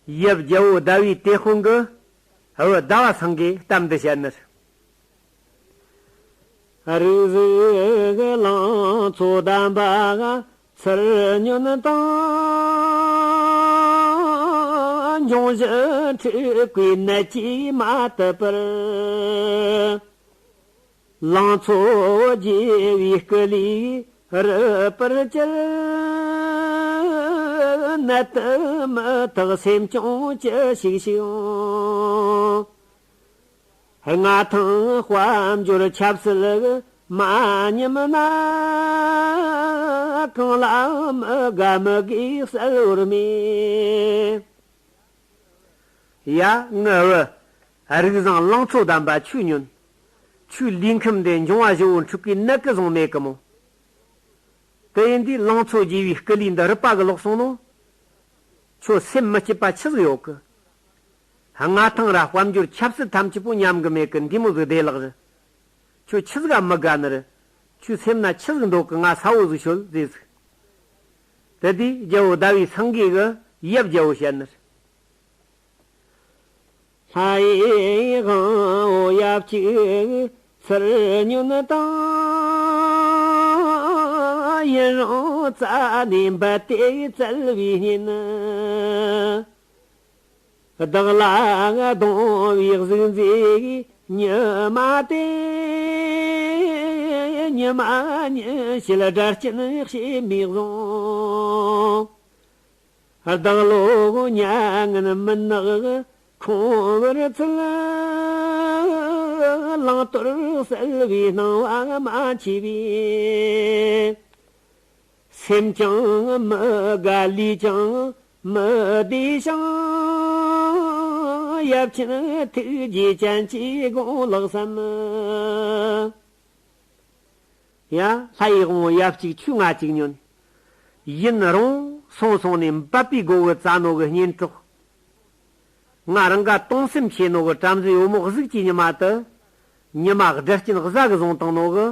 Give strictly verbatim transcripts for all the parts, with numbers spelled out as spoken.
ཡབ་རྒྱལ་པོ་ཟླ་བའི་དེད་དཔོན་གྱིས་བུ་ཟླ་བ་ཚང་གི་གཏམ་འདི་བཤད་ནི་རེད། རིགས་གཟུགས་ལང་ཚོ་ལྡན་པ་ཚུར་ཉོན་དང་། འབྱུང་བཞི་འཁྲུགས་པའི་ནད་ཀྱིས་མ་དུབ་པར། ལང་ཚོ་རྒྱས་པའི་སྐུ་ལུས་རུབ་པར་གྱུར། ནད་དུ་མི་ཐག་སེམས་ཀྱང་ཅི་ཞིག་ཞིག། མངའ་ཐང་དཔལ་འབྱོར་ཆབ་སྲིད་མ་ཉམས་ན། གང་ལ་མི་དགའ་མི་དགེའི་གསལ་བོར་མེད། ཡ། ངའི་བུ། རིགས་བཟང་ལང་ཚོ་ལྡན་པ་ཁྱོས་ཉོན། ཁྱོའི་ལུས་ཁམས་འདི་འབྱུང་བ་བཞི་བོ་འཁྲུགས་པའི་ནད་ཀྱིས་བཟུང་མེད་གི་མོ། དེ་ཡིན་དུས་ལང་ཚོ་རྒྱས་པའི་སྐུ་ལུས་འདི་རུབ་པ་གི་ལོག་སོང་ནོ། ཁྱོད་སེམས་མི་སྐྱིད་པ་ཆི་ཟིག་ཡོད་གི། མངའ་ཐང་ར་དཔལ་འབྱོར་ཆབ་སྲིད་ཐམས་ཅད་པོ་ཉམས་གི་མེད་གི། འདི་མོ་ཟིག་བདེ་ལགས་རེད། ཁྱོད་ཆི་ཟིག་ག་མི་དགའ་ནི་རེད། ཁྱོད་སེམས་ན་ཆི་ཟིག་འདོད་གི། ང་གསལ་བོ་ཟིག་ཤོད་ཟེར་ཟིག། དེ་དུས་རྒྱལ་པོ་ཟླ་བའི་ཚང་གིས་གི་ཡབ་རྒྱལ་པོ་བཤད་ནི་རེད། ལྷའི་དབང་པོ་ཡབ་གཅིག་ཚུར་ཉོན་དང་། ཡུན་རིང་རྩ་ནས་འབད་དེ་བཙལ་བའི་ཉིན། བདག་ལ་གདུང་བའི་གཟུགས་མཛེས་ཉི་མ་དེ། ཉི་མ་ཉིན་ཕྱེད་དགྲ་བཅོམ་བྱེད་མི་བཟང་། བདག་བློ་མྱ་ངན་མུན་ནག་ཁོང་བར་ཚུད། བླང་དོར་གསལ་བའི་སྣང་བ་མ་མཆིས་པས། སེམས་ཀྱང་མི་དགའ་ལུས་ཀྱང་མི་བདེ་ཞིང་། ཡབ་ཆེན་ཐུགས་རྗེ་ཅན་གྱི་དགོངས་ལགས་སམ། ཡ། ལྷའི་དབང་པོ་ཡབ་གཅིག་ཁྱོས་ང་གཅིག་ཉོན། ཡུན་རིང་སོང་སོང་ནས་འབད་པའི་སྒོ་གི་བཙལ་ནོ་གི་གཉེན་གྲོགས། ང་རང་ག་དུང་སེམས་ཆེ་ནོ་གི་བྲམ་ཟེའི་བུ་མོ་གཟུགས་ཀྱི་ཉི་མ་དེ། ཉི་མ་དགྲ་བཅོམ་གཟའ་གིས་བཟུང་བཏང་ནོ་གི།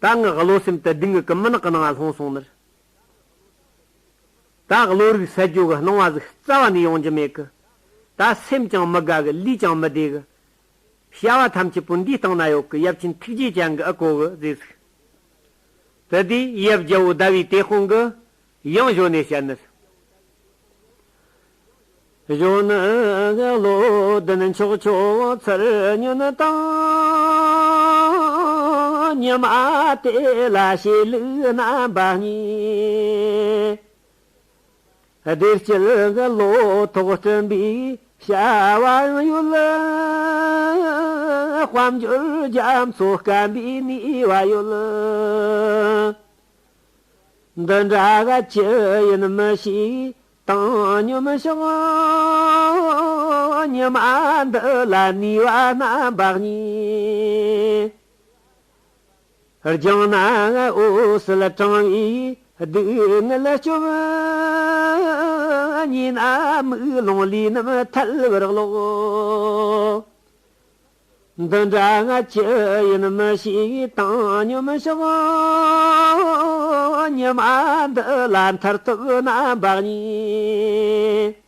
ད་ངའི་བློ་སེམས་དེ་སྡུག་བསྔལ་གི་མུན་ནག་གི་ནང་ང་ལྷུང་སོང་ནི་རེད། ད་བློ་རིག་གསལ་རྒྱུ་གི་སྣང་བ་ཟིག་རྩ་བ་ནས་ཡོང་རྒྱུ་མེད་གི། ད་སེམས་ཀྱང་མི་དགའ་གི། ལུས་ཀྱང་མི་བདེ་གི། བྱ་བ་ཐམས་ཅད་པོ་འདིའི་སྟེང་ན་ཡོད་གི། ཡབ་ཆེན་ཐུགས་རྗེ་ཅན་གྱིས་ཨེ་གོ་གི་ཟེར་ཟིག། དེ་དུས་ཡབ་རྒྱལ་པོ་ཟླ་བའི་དེད་དཔོན་གྱིས་ཡང་གཞོན་ནས་བཤད་ནི། གཞོན་ནུ་བློ་ལྡན་ཕྱོགས་ཕྱོགས་ཚུར་ཉོན་དང་། ཉི་མ་དེ་ལ་བྱས་ལུགས་རྣམ་པ་གཉིས། བདེ་སྐྱིད་ཀྱི་ལོ་ཐོག་སྤྲིན་པའི་བྱ་བའང་ཡོད། དཔལ་འབྱོར་རྒྱ་མཚོ་སྐམ་པའི་ནུས་པ་ཡོད། འདི་འདྲ་ག་ཅི་ཡིན་མི་ཤེས་བཏང་སྙོམས་ཤོག། ཉི་མ་འདི་ལ་ནུས་པ་རྣམ་པ་གཉིས། སྦྱངས་ན་འོད་གསལ་དྲང་བའི་སྡུག་བསྔལ་སྐྱོབ། ཉེས་ན་དམུས་ལོང་ལས་རྣམས་ཐལ་བར་ཀློག། འདི་འདྲ་ང་ཅི་ཡིན་མི་ཤེས་བཏང་སྙོམས་ཤོག། ཉི་མ་འདི་ལ་མཐར་ཐུག་རྣམ་པ་གཉིས།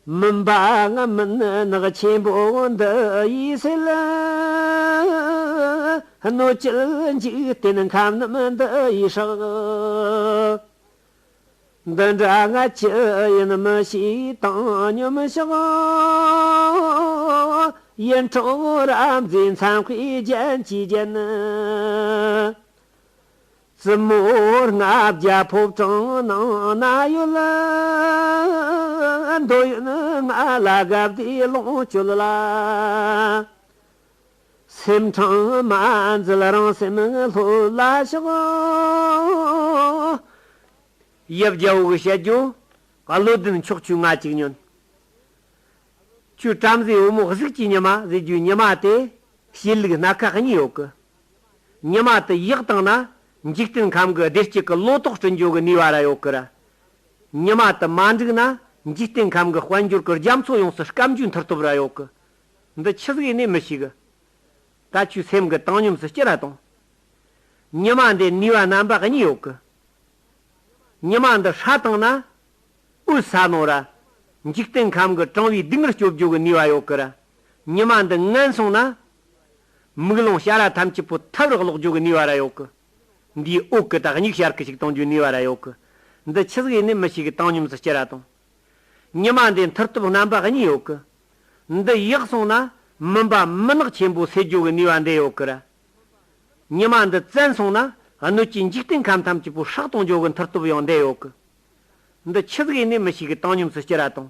མུན་པ་ང་མུན་ནག་ཆེན་པོ་འདི་ཡིས་སེལ། གནོད་བྱེད་འཇིག་རྟེན་ཁམས་རྣམས་འདི་ཡིས་སྲེག། འདི་འདྲ་ང་ཅི་ཡིན་མི་ཤེས་བཏང་སྙོམས་ཤོག། ཡིད་འཕྲོག་རབ་མཛེས་མཚན་དཔེའི་རྒྱན་གྱིས་བརྒྱན། བཙུན་མོ་ལྔ་བརྒྱ་ཕོ་བྲང་ནང་ན་ཡོད། འདོད་ཡོན་ལྔ་ལ་དགའ་བདེ་ལོངས་སྤྱོད་ལ། སེམས་ཕྲེང་མ་མཛད་རང་སེམས་ལྷོད་ལ་ཕྱོགས། ཡབ་རྒྱལ་པོ་གིས་བཤད་རྒྱུ། བློ་ལྡན་ཕྱོགས་ཁྱོས་ང་གཅིག་ཉོན། ཁྱོད་བྲམ་ཟེའི་བུ་མོ་གཟུགས་ཀྱི་ཉི་མ་ཟེར་རྒྱུའི་ཉི་མ་དེ། བྱས་ལུགས་སྣ་ཁ་གཉིས་ཡོད་གི། ཉི་མ་དེ་ཡག་བཏང་ན། འཇིག་རྟེན་ཁམས་ཀྱི་བདེ་སྐྱིད་ཀྱི་ལོ་ཏོག་བསྐྲུན་རྒྱུ་གི་ནུས་པ་ར་ཡོད་གི་ར། ཉི་མ་དེ་མ་འགྲིག་ན། འཇིག་རྟེན་ཁམས་ཀྱི་དཔལ་འབྱོར་གྱི་རྒྱ་མཚོ་ཡོངས་སུ་སྐམ་རྒྱུའི་མཐུ་སྟོབས་ར་ཡོད་གི། འདི་ཆི་ཟིག་ཡིན་ནི་མི་ཤེས་གི། ད་ཁྱོས་སེམས་ཀྱི་བཏང་སྙོམས་སུ་སྐྱུར་ར་བཏང་། ཉི་མ་འདི་ནུས་པ་རྣམ་པ་གཉིས་ཡོད་གི། ཉི་མ་འདི་ཧྲ་བཏང་ན། ས་ནོ་ར། འཇིག་རྟེན་ཁམས་ཀྱི་གྲང་བའི་སྡུག་བསྔལ་སྐྱོབ་རྒྱུ་གི་ནུས་པ་ཡོད་གི་ར། ཉི་མ་འདི་ངན་སོང་ན། མིག་ལོང་བྱ་ར་ཐམས་ཅད་པོ་ཐབས་རི་ཀློག་རྒྱུ་གི་ནུས་པ་ར་ཡོད་གི། འདིའི་འོག་གི་ད་སྙིགས་བྱ་ར་གི་ཞིག་གཏོང་རྒྱུའི་ནུས་པ་ར་ཡོད་གི། འདི་ཆི་ཟིག་ཡིན་ནི་མི་ཤེས་གི། བཏང་སྙོམས་སུ་སྐྱུར་ར་དང་། ཉི་མ་འདི་མཐུ་སྟོབས་རྣམ་པ་གཉིས་ཡོད་གི། འདི་ཡག་སོང་ན་མུན་པ་མུན་ནག་ཆེན་པོ་སེལ་རྒྱུ་གི་ནུས་པ་འདི་ཡོད་གི་ར། ཉི་མ་འདི་བཙན་སོང་ན་སྣོད་ཀྱི་འཇིག་རྟེན་ཁམས་ཐམས་ཅད་པོ་ཧྲག་གཏོང་རྒྱུ་གི་མཐུ་སྟོབས་ཡང་འདི་ཡོད་གི། འདི་ཆི་ཟིག་ཡིན་ནི་མི་ཤེས་གི། བཏང་སྙོམས་སུ་སྐྱུར་ར་དང་།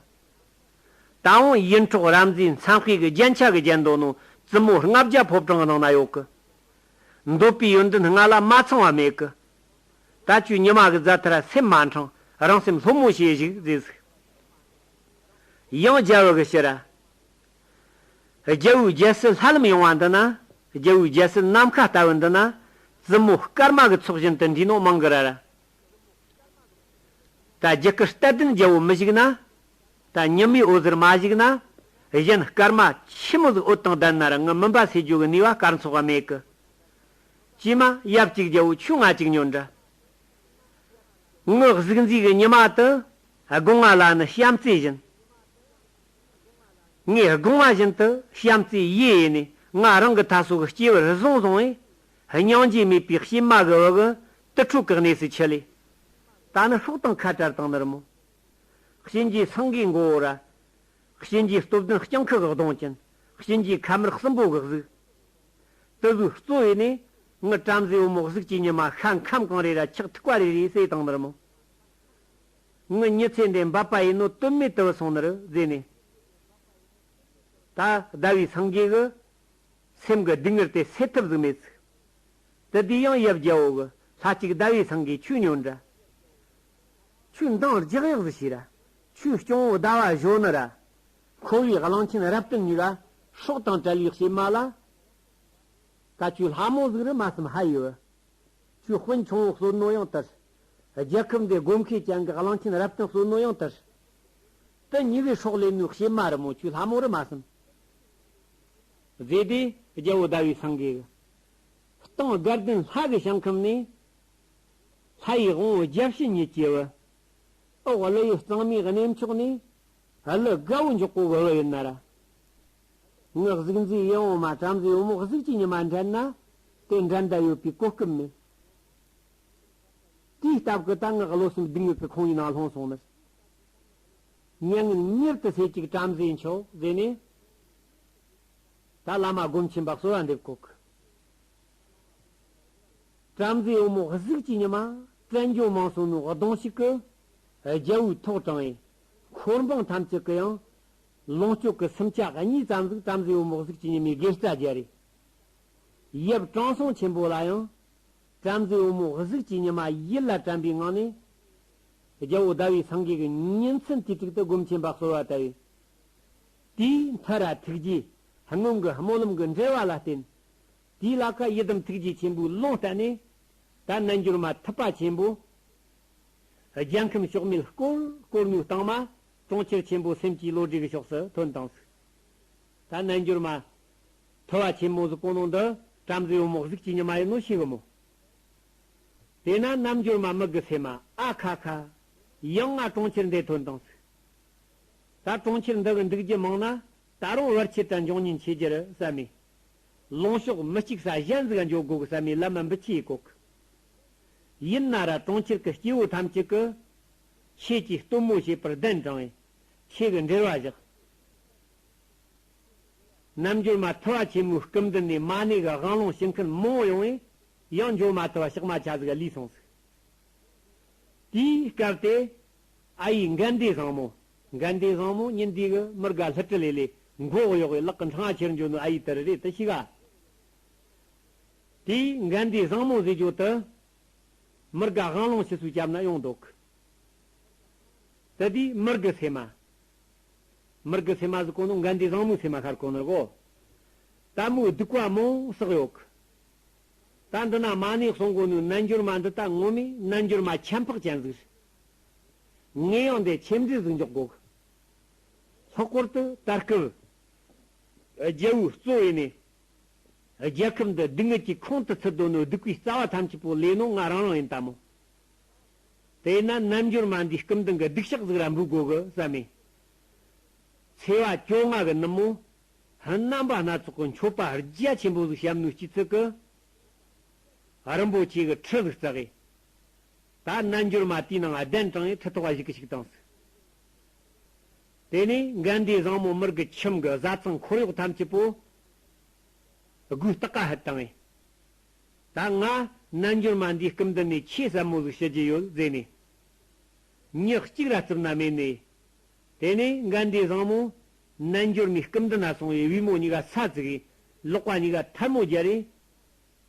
ད་འོང་ཡིད་འཕྲོག་རབ་མཛེས་མཚན་དཔེ་གི་རྒྱན་ཆ་གི་བརྒྱན་དོ་ནོ་བཙུན་མོ་ལྔ་བརྒྱ་ཕོ་བྲང་གི་ནང་ན་ཡོད་གི། འདོད་པའི་ཡོན་ཏན་ལྔ་ལ་མ་ཚང་བ་མེད་གི། ད་ཁྱོད་ཉི་མ་གི་རྫ་མཐའ་ར་སེམས་མ་འཕྲང་། རང་སེམས་སློབ་མོ་བྱེད་ཞིག་ཟེར་ཟིག། ཡང་རྒྱལ་བུ་གི་ཕྱིར་ར། རྒྱལ་བུའི་རྒྱལ་སྲིད་ལྷ་ལམ་ཡོང་བ་འདི་ན། རྒྱལ་བུའི་རྒྱལ་སྲིད་ནམ་མཁའ་ལྟ་བུ་འདི་ན། བཙུན་མོ་སྐར་མ་གི་ཚོགས་བཞིན་དུ་འདྲིས་ནོ་མང་གི་ར་ར། ད་རྒྱུ་སྐར་རྟ་བདུན་རྒྱལ་བོ་མི་བཞུགས་ན། ད་ཉི་མའི་འོད་ཟེར་མ་བཞུགས་ན། གཞན་སྐར་མ་ཆི་མོ་ཟིག་འོད་དང་ལྡན་ན་ར་ངའི་མུན་པ་སེལ་རྒྱུ་གི་ནུས་པ་སྐར་ཚོགས་པ་མེད་གི། ཅི་མ་ཡབ་གཅིག་རྒྱལ་བོ་ཁྱོད་ང་གཅིག་ཉོན་དྲ། ངའི་གཟུགས་མཛེས་གི་ཉི་མ་དེ་སྒོ་ང་ལ་ནི་བྱམས་བརྩེ་བཞིན། ངས་སྒོ་ང་བཞིན་དུ་བྱམས་བརྩེ་ཡེ་ཡེ་ནས་ང་རང་གི་ཐ་སོ་གི་སྐྱེ་བར་བཟུང་བཟུང་བས། སྙིང་རྗེ་མེད་པའི་གཤེད་མ་གི་བུ་གི་དུར་ཁྲོད་གི་གནས་སུ་ཁྱེར་ལས། ད་ནི་སྲོག་དང་ཁ་བྲལ་བཏང་ནི་རེད་མོ། གཤིན་རྗེ་སེང་གེའི་མགོ་བོ་ར། གཤིན་རྗེའི་སྟོབས་ལྡན་སྤྱང་ཁུ་གི་གདོང་ཅན། གཤིན་རྗེའི་ཁ་དམར་སྲིན་པོ་གི་གཟུགས། དེ་ཚོའི་གཙོ་བོ་ནི་ངི་བྲམ་ཟེ་བུ་མོ་གཟུགས་ཀྱི་ཉི་མ་ཤ་ཁམ་གང་རེ་ར་ཁྲག་ཐིགས་པ་རེ་རེ་བསྲེས་བཏང་ནི་རེད་མོ། ངི་མྱི་ཚེ་འདི་འབད་པ་ཡིན་ནོ་དོན་མེད་དུ་སོང་ནི་རེད་ཟེར་ནས། ད་ཟླ་བའི་སེང་གེ་གི་སེམས་ཀྱི་སྡུག་བསྔལ་དེ་སེལ་ཐུབ་ཟིག་མེད་ཟིག། དེ་དུས་ཡང་ཡབ་རྒྱལ་བོ་གི་ལྷ་གཅིག་ཟླ་བའི་སེང་གེ་ཁྱོད་ཉོན་དྲ། ཁྱོད་འདང་རྒྱག་ཡག་ཟིག་བྱོས་ར། ཁྱོད་སྐྱོང་བོ་ཟླ་བ་གཞོན་ནི་ར། འཁོར་བའི་གླང་ཆེན་རབ་བརྟན་གཉིས་ཀ་སྲོག་དང་བྲལ་བའི་གཤེད་མ་ལ། ད་ཁྱོད་ལྷ་མོ་ཟིག་རེད་མ་བསམ་ཧ་ཡོད། ཁྱོད་དཔོན་ཆུང་བོ་གསོད་ནོ་ཡང་དེར། རྒྱལ་ཁབ་འདི་སྒོ་མཁས་ཅན་གྱི་གླང་ཆེན་རབ་བརྟན་གསོད་ནོ་ཡང་དེར། དེ་གཉིས་ཀའི་སྲོག་ལེན་ནོ་གཤེད་མ་རེད་མོ། ཁྱོད་ལྷ་མོ་རེད་མ་བསམ། ཟེར་དུས་རྒྱལ་བོ་ཟླ་བའི་སེང་གེ་གི། སྟེང་དགའ་ལྡན་ལྷ་གི་ཞིང་ཁམས་ནས། ལྷ་ཡི་དབང་བོ་བརྒྱ་བྱིན་ཉིད་ཀྱི་བུ། འོག་ཀླུ་ཡི་གཙང་མའི་གནས་མཆོག་ནས། ཀླུ་དགའ་བོ་འཇོག་གོ་གི་བུ་ཡིན་ན་ར། ངི་གཟུགས་མཛེས་ཡིད་འོང་མ་བྲམ་ཟེ་བུ་མོ་གཟུགས་ཀྱི་ཉི་མ་འགྲན་ན། དེ་འགྲན་ཟླ་ཡོད་པའི་གོ་སྐབས་མེད། དེའི་སྟབས་ཀྱིས་ད་ངི་བློ་སེམས་སྡུག་བསྔལ་གྱི་ཁོང་ཡུལ་ནང་ལྷུང་སོང་ནི། མྱ་ངན་མྱུར་དུ་སེལ་ཅིག་བྲམ་ཟེ་མཆོག་ཟེར་ནས། ད་བླ་མ་སྒོམ་ཆེན་པ་གསོལ་བ་འདེབས་གོ་གི། བྲམ་ཟེ་བུ་མོ་གཟུགས་ཀྱི་ཉི་མ་བཙན་འབྱོར་མང་སོང་ནོ་གདོང་ཞིག་གི། རྒྱལ་བོའི་ཐོག་དྲངས་ཡིན། འཁོར་འབངས་ཐམས་ཅད་ཀྱི་ཡང་། ལོངས་སྤྱོད་ཀྱི་སུམ་ཆ་གཉིས་ཙམ་ཟིག་བྲམ་ཟེ་བུ་མོ་གཟུགས་ཀྱི་ཉི་མའི་དགེ་རྩ་རྒྱ་རེད། ཡབ་དྲང་སྲོང་ཆེན་པོ་ལ་ཡང་། བྲམ་ཟེ་བུ་མོ་གཟུགས་ཀྱི་ཉི་མ་ཡིད་ལ་དྲན་པའི་ངང་ནས། རྒྱལ་བོ་ཟླ་བའི་སེང་གེ་གི་ཉིན་མཚན་དུས་དྲུག་ཏུ་སྒོམ་ཆེན་པ་གསོལ་བ་བཏབ་ཡིན། དེའི་མཐར་ཐུགས་རྗེ་སྔོན་གྱི་སྨོན་ལམ་གྱི་འབྲེལ་བ་ལ་བརྟེན། དེའི་ལ་ཁ་ཡི་དམ་ཐུགས་རྗེ་ཆེན་པོའི་ལུང་བསྟན་ནས། ད་རྣལ་འབྱོར་མ་ཐུབ་པ་ཆེན་པོ། རྒྱལ་ཁམས་ཕྱོགས་མེད་བསྐོར་བསྐོར་ནུས་བཏང་མ། གྲོང་ཁྱེར་ཆེན་པོ་སེམས་ཀྱི་བློ་གྲོས་ཀྱི་ཕྱོགས་སུ་ཐོན་བཏང་ཟིག། ད་རྣལ་འབྱོར་མ། ཐུབ་པ་ཆེན་མོ་ཟིག་གོ་ནོ་འདི་བྲམ་ཟེ་བུ་མོ་གཟུགས་ཀྱི་ཉི་མ་ཡིན་ནོ་ཤེས་གི་མོ། དེས་ན་རྣལ་འབྱོར་མ་མི་དགེ་སེམས་མ་ཨ་ཁ་ཁ། ཡང་ང་གྲོང་ཁྱེར་འདི་ཐོན་བཏང་ཟིག། ད་གྲོང་ཁྱེར་འདི་གི་འདུག་རྒྱུ་མང་ན་ད་རུང་བར་ཆད་དང་འབྱུང་ཉེན་ཆེ་རྒྱུ་རེད་བསམ་མེ། ལོངས་ཕྱོགས་མི་གཅིག་ས་གཞན་ཟིག་ག་འགྱོ་དགོ་གི་བསམ་མེ་ལམ་མ་འབུད་ཆེ་ཡི་གོ་གི། ཡིན་ན་ར་གྲོང་ཁྱེར་གི་སྐྱེ་བོ་ཐམས་ཅད་ཀྱི། ཆོས་ཀྱི་སྟོན་མོ་བྱེད་པར་གདན་དྲངས་ཡིན། ཆོས་ཀྱི་འབྲེལ་བ་བཞག། རྣལ་འབྱོར་མ་ཐུབ་པ་ཆེན་མོའི་སྐུ་མདུན་ནས་མ་ཎི་གི་དབང་ལུང་ཞུ་མཁན་མང་བོ་ཡོང་བས། ཡང་འབྱོར་མ་ཐུབ་པ་ཕྱག་མ་ཆ་ཟིག་ལུས་སོང་ཟིག། དེའི་སྐབས་དེ། ཨ་ཡེ་འགལ་ཟླའི་བཟང་མོ། འགལ་ཟླའི་བཟང་མོ་ཉིན་དེ་གི་མི་དགའ་ལྷུ་དྲི་ལས་ལས་མགོ་གཡོག་གི་ལག་གི་འཕྲང་ཁྱེར་འགྱོ་ནོ་ཨ་ཡེ་དེ་རེད་དེ་ཤི་ག། དེའི་འགལ་ཟླའི་བཟང་མོ་ཟེར་རྒྱུ་དེ། མི་དགའ་དབང་ལུང་ཞུ་སུ་བཅབ་ན་ཡོང་འདུག། ད་དེའི་མི་དགེ་སེམས་མ། མི་དགེ་སེམས་མ་ཟེར་གོ་ནོ་འགལ་ཟླའི་བཟང་མོའི་སེམས་མ་ཤར་གོ་ནོ་གོ། ད་མོའི་སྡིག་པ་མང་བསགས་ཡོད་གི། ད་འདི་ན་མ་ཎི་གསུང་གོ་ནོ་རྣལ་འབྱོར་མ་འདི་ད་ངོ་མའི་རྣལ་འབྱོར་མ་ཁྱད་འཕགས་ཅན་ཟིག་རེད། ངས་ཡང་འདི་ཁྱིམ་མཚེས་ཟིག་འཇོག་དགོ་གི། ལྷག་པར་དུ་ད་སྐབས། རྒྱལ་བོའི་གཙོ་བོ་ཡིན་ནས། རྒྱལ་ཁབ་འདི་སྡུག་བསྔལ་གྱི་ཁོང་དུ་ཚུད་དོ་ནོ་སྡིག་པའི་རྩ་བ་ཐམས་ཅད་པོ་ལས་ནོ་ང་རང་རང་ཡིན་ད་མོ། དེས་ན་རྣལ་འབྱོར་མ་འདིའི་སྐུ་མདུན་གྱི་སྡིག་བཤགས་ཟིག་ར་འབུལ་དགོ་གི་བསམ་མེ། ཚེས་པ་བཅོ་ལྔ་གི་ནུབ་མོ། རྣམ་པ་སྣ་ཚོགས་ཀྱི་མཆོད་པ་རྒྱ་ཆེན་པོ་ཟིག་བཤམས་ནུས་སྐྱིད་ཚིག་གི། རིན་པོ་ཆེ་གི་ཁྲི་ཟིག་བརྩེགས་གི། ད་རྣལ་འབྱོར་མ་དེའི་ནང་གདན་དྲངས་ཡི་ཁྲི་ཐོག་བཞུགས་གི་བཞུགས་བཏང་ཟིག། དེ་ནས་འགན་འདིའི་བཟང་མོ་མིར་གི་ཁྱིམ་གི་བཟའ་ཚང་འཁོར་གཡོག་ཐམས་ཅད་པོ། སྒོས་སྟག་ཀ་ཧད་བཏང་ངས། ད་ང་རྣལ་འབྱོར་མ་འདིའི་སྐུ་མདུན་ནས་ཆོས་ཟབ་མོ་ཟིག་བཤད་རྒྱུ་ཡོད་ཟེར་ནས། མྱི་གཅིག་ར་རྩིབ་ན་མེད་ནས། དེ་ནས་འགན་འདིའི་བཟང་མོ། རྣལ་འབྱོར་མའི་སྐུ་མདུན་ན་སོང་བའི་བུས་མོ་གཉིས་ཀ་ས་བཙུགས་གི། ལག་པ་གཉིས་ཀ་ཐལ་མོ་སྦྱར་རེ།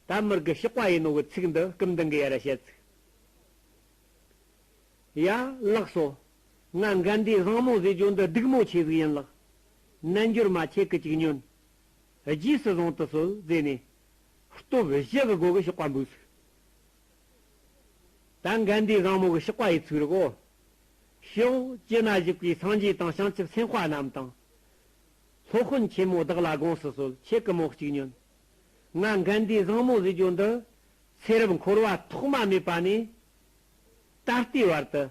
ད་མིར་གི་གཤེགས་པ་ཡིན་ནོ་གི་ཚིག་འདི་སྐུ་མདུན་གི་ཡར་བཤད་ཚིག། ཡ། ལགས་སོ། ང་འགན་འདིའི་བཟང་མོ་ཟེར་རྒྱུ་འདི་སྡུག་མོ་ཆེ་ཟིག་ཡིན་ལགས། རྣལ་འབྱོར་མ་ཁྱེད་ཀྱིས་ཅིག་ཉོན། རྗེས་སུ་བཟུང་དུ་གསོལ་ཟེར་ནས། སྟོབས་བཞི་གི་སྒོ་གི་གཤེགས་པ་འབུལ་ཟིག། ད་འགན་འདིའི་བཟང་མོ་གི་གཤེགས་པ་ཡི་ཚིག་རེད་གོ། ཕྱོགས་བཅུ་ན་བཞུགས་པའི་སངས་རྒྱས་དང་བྱང་ཆུབ་སེམས་དཔའ་རྣམས་དང་། སློབ་དཔོན་ཆེན་མོ་བདག་ལ་དགོངས་སུ་གསོལ། ཁྱེད་ཀྱིས་མོ་གཅིག་ཉོན། ང་འགན་འདིའི་བཟང་མོ་ཟེར་རྒྱུ་འདི། ཚེ་རབས་འཁོར་བ་ཐོག་མ་མེད་པ་ནས། ད་ལྟའི་བར་དུ་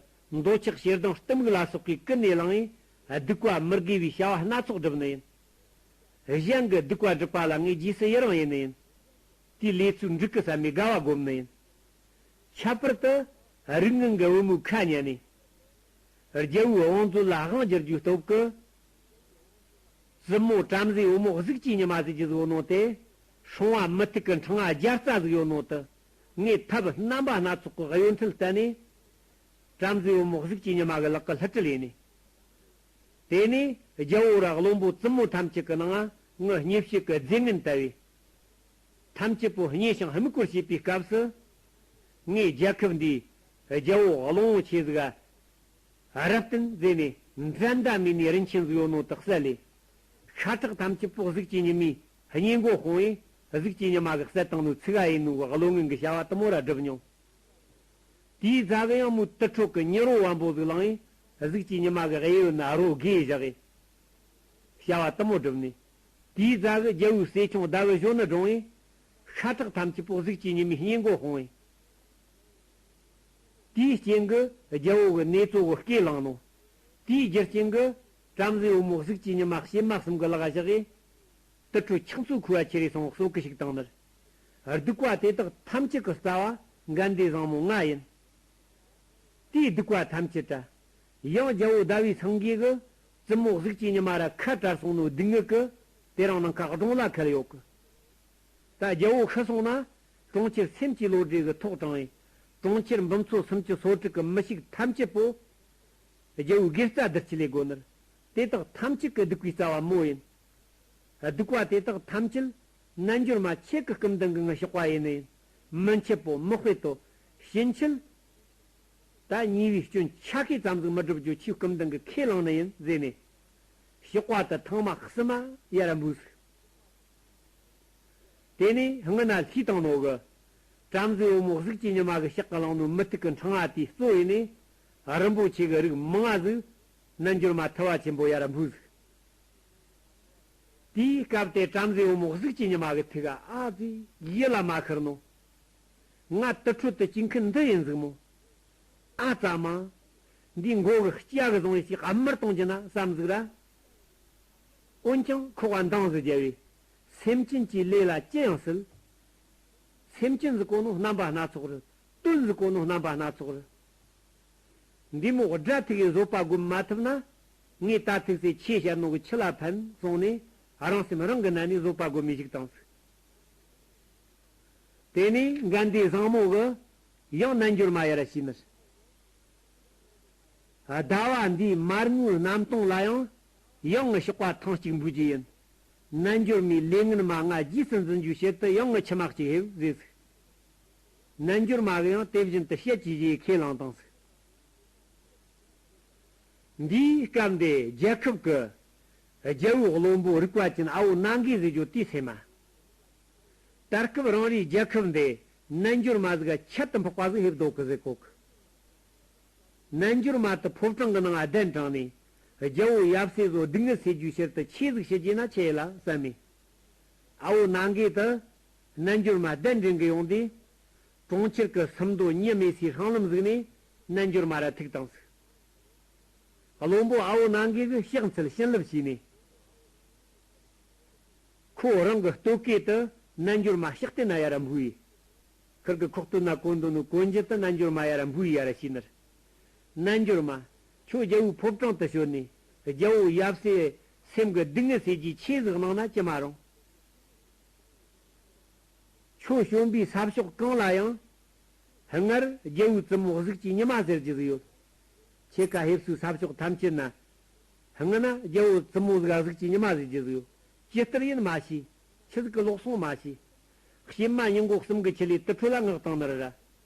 འདོད་ཆགས་ཞེ་སྡང་གཏི་མུག་ལ་སོགས་པའི་ཀུན་ནས་བསླངས་ཡི། སྡིག་པ་མི་དགེ་བའི་བྱ་བ་སྣ་ཚོགས་བསྒྲུབས་ནི་ཡིན། གཞན་གྱི་སྡིག་པ་སྒྲུབ་པ་ལ་ངས་རྗེས་སུ་ཡི་རང་ཡིན་ནི་ཡིན། དེའི་ལས་ཚུལ་འགྲིག་གི་བསམ་པའི་དགའ་བ་སྒོམ་ནི་ཡིན། ཁྱད་པར་དུ་རིགས་ངན་གྱི་བུ་མོའི་ཁ་ཉན་ནས། རྒྱལ་པོའི་བང་མཛོད་ལ་དབང་བསྒྱུར་རྒྱུའི་སྟོབས་ཀྱིས། བཙུན་མོ་བྲམ་ཟེའི་བུ་མོ་གཟུགས་ཀྱི་ཉི་མ་ཟེར་རྒྱུ་ཟིག་ཡོད་ནོ་དེ། སྲུང་བ་མུ་ཏིག་གི་འཕྲེང་བ་བརྒྱ་རྩ་ཟིག་ཡོད་ནོ་དེ། ངས་ཐབས་རྣམ་པ་སྣ་ཚོགས་ཀྱི་གཡོ་འཕྲུལ་བསྟན་ནས། བྲམ་ཟེའི་བུ་མོ་གཟུགས་ཀྱི་ཉི་མ་གི་ལག་གི་བསླུ་བྲིད་ལས་ནས། དེ་ནས་རྒྱལ་པོ་ར་བློན་པོ་བཙུན་མོ་ཐམས་ཅད་ཀྱི་ནང་ང་ངི་མཉེས་བྱེད་ཀྱི་རྫས་ངན་བཏབ་པས། ཐམས་ཅད་པོ་མཉེས་ཤིང་དམིགས་པར་བྱེད་པའི་སྐབས་སུ། ངས་རྒྱལ་ཁབ་འདིའི་རྒྱལ་པོ་གླང་པོ་ཆེ་ཟིག་ག་རབ་བརྟན་ཟེར་ནས་འགྲན་ཟླ་མེད་ནས་རིན་ཆེན་ཟིག་ཡོད་ནོ་དེ་བསད་ལས། ཤ་ཁྲག་ཐམས་ཅད་པོ་གཟུགས་ཀྱི་ཉི་མའི་སྙིང་མགོ་སྤུངས་པས། གཟུགས་ཀྱི་ཉི་མ་གིས་བསད་བཏང་ནོ་ཚིག་ག་ཡིན་ནོ་གི་བློ་ངན་གི་བྱ་བ་དེ་མོ་ར་བསྒྲུབས་མྱོང་། དེའི་རྗེས་གི་ཡང་མོའི་དུར་ཁྲོད་ཀྱི་མྱི་རོ་བམ་པོ་ཟིག་བླངས་ཡིན། གཟུགས་ཀྱི་ཉི་མ་གི་གཡས་གཡོན་ན་རོ་བགོས་བཞག་གི། བྱ་བ་དེ་མོ་བསྒྲུབས་ནས། དེའི་རྗེས་གི་རྒྱལ་པོའི་སྲས་ཆུང་ཟླ་བའི་གཞོན་ནུ་བཀྲོངས་ཡིན། ཤ་ཁྲག་ཐམས་ཅད་པོ་གཟུགས་ཀྱི་ཉི་མའི་སྙིང་མགོ་སྤུངས་ཡིན། དེའི་རྐྱེན་གི་རྒྱལ་པོ་གི་གནས་གཙོ་བོ་སྐེ་བླངས་ནོ། དེའི་རྒྱུ་རྐྱེན་གི་བྲམ་ཟེའི་བུ་མོ་གཟུགས་ཀྱི་ཉི་མ་བྱེ་མ་གསུམ་གི་ལག་བཞག་གི། དུར་ཁྲོད་ཁྱུང་མཚོ་ཁོ་བ་ཁྱེར་རེ་སོང་གསོན་གི་བཞུགས་བཏང་ནི་རེད། སྡིག་པ་དེ་དག་ཐམས་ཅད་ཀྱི་རྩ་བ་འགལ་འདུའི་བཟང་མོ་ང་ཡིན། དེའི་སྡིག་པ་ཐམས་ཅད་ར། ཡང་རྒྱལ་པོ་ཟླ་བའི་སེང་གེ་གི་བཙུན་མོ་གཟུགས་ཀྱི་ཉི་མ་ར་ཁ་བྲལ་སོང་ནོ་སྡུག་བསྔལ་གི་དེ་རིང་ནངས་ཁ་སྒྲུང་ལ་ཁེལ་ཡོད་གི། ད་རྒྱལ་པོ་ཤི་སོང་ན། གྲོང་ཁྱེར་སེམས་ཀྱི་བློ་གྲོས་ཀྱི་ཐོག་དྲངས་ཡིན། གྲོང་ཁྱེར་འབུམ་ཚོ་སུམ་ཅུ་སོ་དྲུག་གི་མི་ཞིག་ཐམས་ཅད་པོ། རྒྱལ་པོའི་དགེ་རྩ་བསྡུར་ཆེད་ལས་དགོས་ནི་རེད། དེ་དག་ཐམས་ཅད་ཀྱི་སྡིག་པའི་རྩ་བ་མོ་ཡིན། སྡིག་པ་དེ་དག་ཐམས་ཅད་རྣལ་འབྱོར་མ་ཁྱེད་ཀྱི་སྐུ་མདུན་གྱི་ངའི་གཤེགས་པ་ཡིན་ནི་ཡིན། མི་འཆབ་བོ་མི་དཔེ་དོ། ཕྱིན་ཆད། ད་ཉེས་པའི་སྐྱོན་ཆ་ཤས་ཙམ་ཟིག་མི་སྒྲུབ་རྒྱུ་ཁྱེད་སྐུ་མདུན་གྱི་ཁས་བླངས་ནི་ཡིན་ཟེར་ནས། གཤེགས་པ་དེ་ཐེངས་མ་གསུམ་མ་ཡར་འབུལ་ཟིག། དེ་ནས་སྔོན་ན་ལྷས་བཏང་ནོ་གི། བྲམ་ཟེའི་བུ་མོ་གཟུགས་ཀྱི་ཉི་མ་གི་ཕྱག་གི་བླངས་ནོ་མུ་ཏིག་གི་འཕྲེང་བ་དེའི་གཙོ་ཡིན་ནས། རིན་པོ་ཆེ་གི་རིགས་མང་ང་ཟིག། རྣལ་འབྱོར་མ་ཐུབ་པ་ཆེན་པོ་ཡར་འབུལ་ཟིག། དེའི་སྐབས་དེ་བྲམ་ཟེའི་བུ་མོ་གཟུགས་ཀྱི་ཉི་མ་གི་ཐུགས་ཀ་ཨ་ཙི་ཡིད་ལ་མ་ཤར་ནོ། ང་དུར་ཁྲོད་དུ་སྐྱེ་མཁན་འདི་ཡིན་ཟིག་མོ། ཨ་ཙ་མ། འདིའི་མགོ་གི་སྐྱ་གི་བཟུང་ཡི་ཞིག་ཨ་མར་གཏོང་རྒྱུ་ན་བསམ་ཟིག་ར། འོན་ཀྱང་ཁོག་ག་འདང་ཟིག་རྒྱབ་བས། སེམས་ཅན་གྱི་ལས་ལ་ཅི་ཡང་སྲིད། སེམས་ཅན་ཟིག་གོ་ནོ་རྣམ་པ་སྣ་ཚོགས་རེད། དོན་ཟིག་གོ་ནོ་རྣམ་པ་སྣ་ཚོགས་རེད། འདི་མོ་དགྲ་ཐུག་གི་བཟོད་པ་སྒོམ་མ་ཐུབ་ན། ངས་ད་ཐུག་སའི་ཆེས་ཞན་ནོ་གི་ཆུ་ལ་ཕན་སོང་ནས་རང་སེམས་རང་གི་ནང་ནས་བཟོད་པ་སྒོམ་མི་ཞིག་བཏང་ཟིག། དེ་ནས་འགལ་འདུའི་བཟང་མོ་གི་ཡང་རྣལ་འབྱོར་མ་ཡར་ཞུས་ནི། ཟླ་བ་འདིའི་མར་ངོའི་གནམ་སྟོང་ལ་ཡང་ཡང་ངི་གཤེགས་པ་ཐེངས་གཅིག་འབུལ་རྒྱུ་ཡིན། རྣལ་འབྱོར་མའི་ལས་ངན་མ་ང་རྗེས་སུ་འཛིན་རྒྱུའི་ཕྱིར་དུ་ཡང་ངི་ཁྱི་མ་གཅིག་ཕེབས་ཟེར་ཟིག། རྣལ་འབྱོར་མ་གི་ཡང་དེ་བཞིན་དུ་བཤད་ཀྱི་རྗེས་ཁས་བླངས་བཏང་ཟིག། འདིའི་སྐབས་འདི་རྒྱལ་ཁབ་ཀྱི་རྒྱལ་པོའི་བློན་པོ་རིག་པ་ཅན་ཨ་བོ་ནང་གི་ཟེར་རྒྱུ་དེའི་སེམས་མ། ད་སྐབས་རང་རེའི་རྒྱལ་ཁབ་འདི་རྣལ་འབྱོར་མ་ཟིག་ག་ཁྱད་དུ་འཕགས་པ་ཟིག་ཕེབས་འདུག་གི་ཟེར་གོ་གི། རྣལ་འབྱོར་མ་དེ་ཕོ་བྲང་གི་ནང་གདན་དྲངས་ནས་རྒྱལ་པོ་ཡབ་སྲས་ཚོ་སྡུག་བསྔལ་སེལ་རྒྱུའི་ཕྱིར་དུ་ཆོས་ཟིག་བྱེད་རྒྱུ་ན་ཆི་ཡེ་ལ་བསམ་མེ། ཨ་བོ་ནང་གི་དེ་རྣལ་འབྱོར་མ་གདན་འདྲེན་གི་ཡོང་དུས། གྲོང་ཁྱེར་གི་སུམ་མདོ་ཉི་མེད་སའི་སྲང་ལམ་ཟིག་ནས། རྣལ་འབྱོར་མ་ར་ཐུག་བཏང་ཟིག། བློན་པོ་ཨ་བོ་ནང་གི་གི་ཕྱག་འཚལ་བྱིན་རླབས་བྱས་ནས། ཁོ་རང་གི་སྟོད་སྐེ་དུ་རྣལ་འབྱོར་མ་ཕྱག་རྟེན་ན་ཡ་ར་འབུལ་ཡི། ཁིར་གི་ཁོག་སྟོད་ན་གོན་འདུག་ནོ་གོན་རྒྱུ་དུ་རྣལ་འབྱོར་མ་ཡ་ར་འབུལ་ཡི་ཡ་ར་བྱས་ནི་རེད། རྣལ་འབྱོར་མ། ཁྱོད་རྒྱལ་བོའི་ཕོ་བྲང་དུ་བྱོན་ནས་རྒྱལ་བོ་ཡབ་སྲས་སེམས་ཀྱི་སྡུག་བསྔལ་སེལ་རྒྱུའི་ཆོས་ཟིག་གནང་ན་ཅི་མ་རུང་། ཁྱོད་བྱོན་པའི་ས་ཕྱོགས་གང་ལ་ཡང་། སྔར་རྒྱལ་བོའི་བཙུན་མོ་གཟུགས་ཀྱི་ཉི་མ་ཟེར་རྒྱུ་ཟིག་ཡོད། ཁྱེད་ཀ་ཕེབས་བསུའི་ས་ཕྱོགས་ཐམས་ཅད་ན། སྔ་ན་རྒྱལ་བོའི་བཙུན་མོ་ཟིག་ག་གཟུགས་ཀྱི་ཉི་མ་ཟེར་རྒྱུ་ཟིག་ཡོད། ཇི་ལྟར་ཡིན་མ་ཤེས། ཆི་ཟིག་གི་ལོག་སོང་མ་ཤེས། གཤེད་མ་ཉིན་གོང་གསུམ་གྱི་ཆེད་ལས་དུར་ཁྲོད་ལ་མངགས་བཏང་ནི་རེད་ར།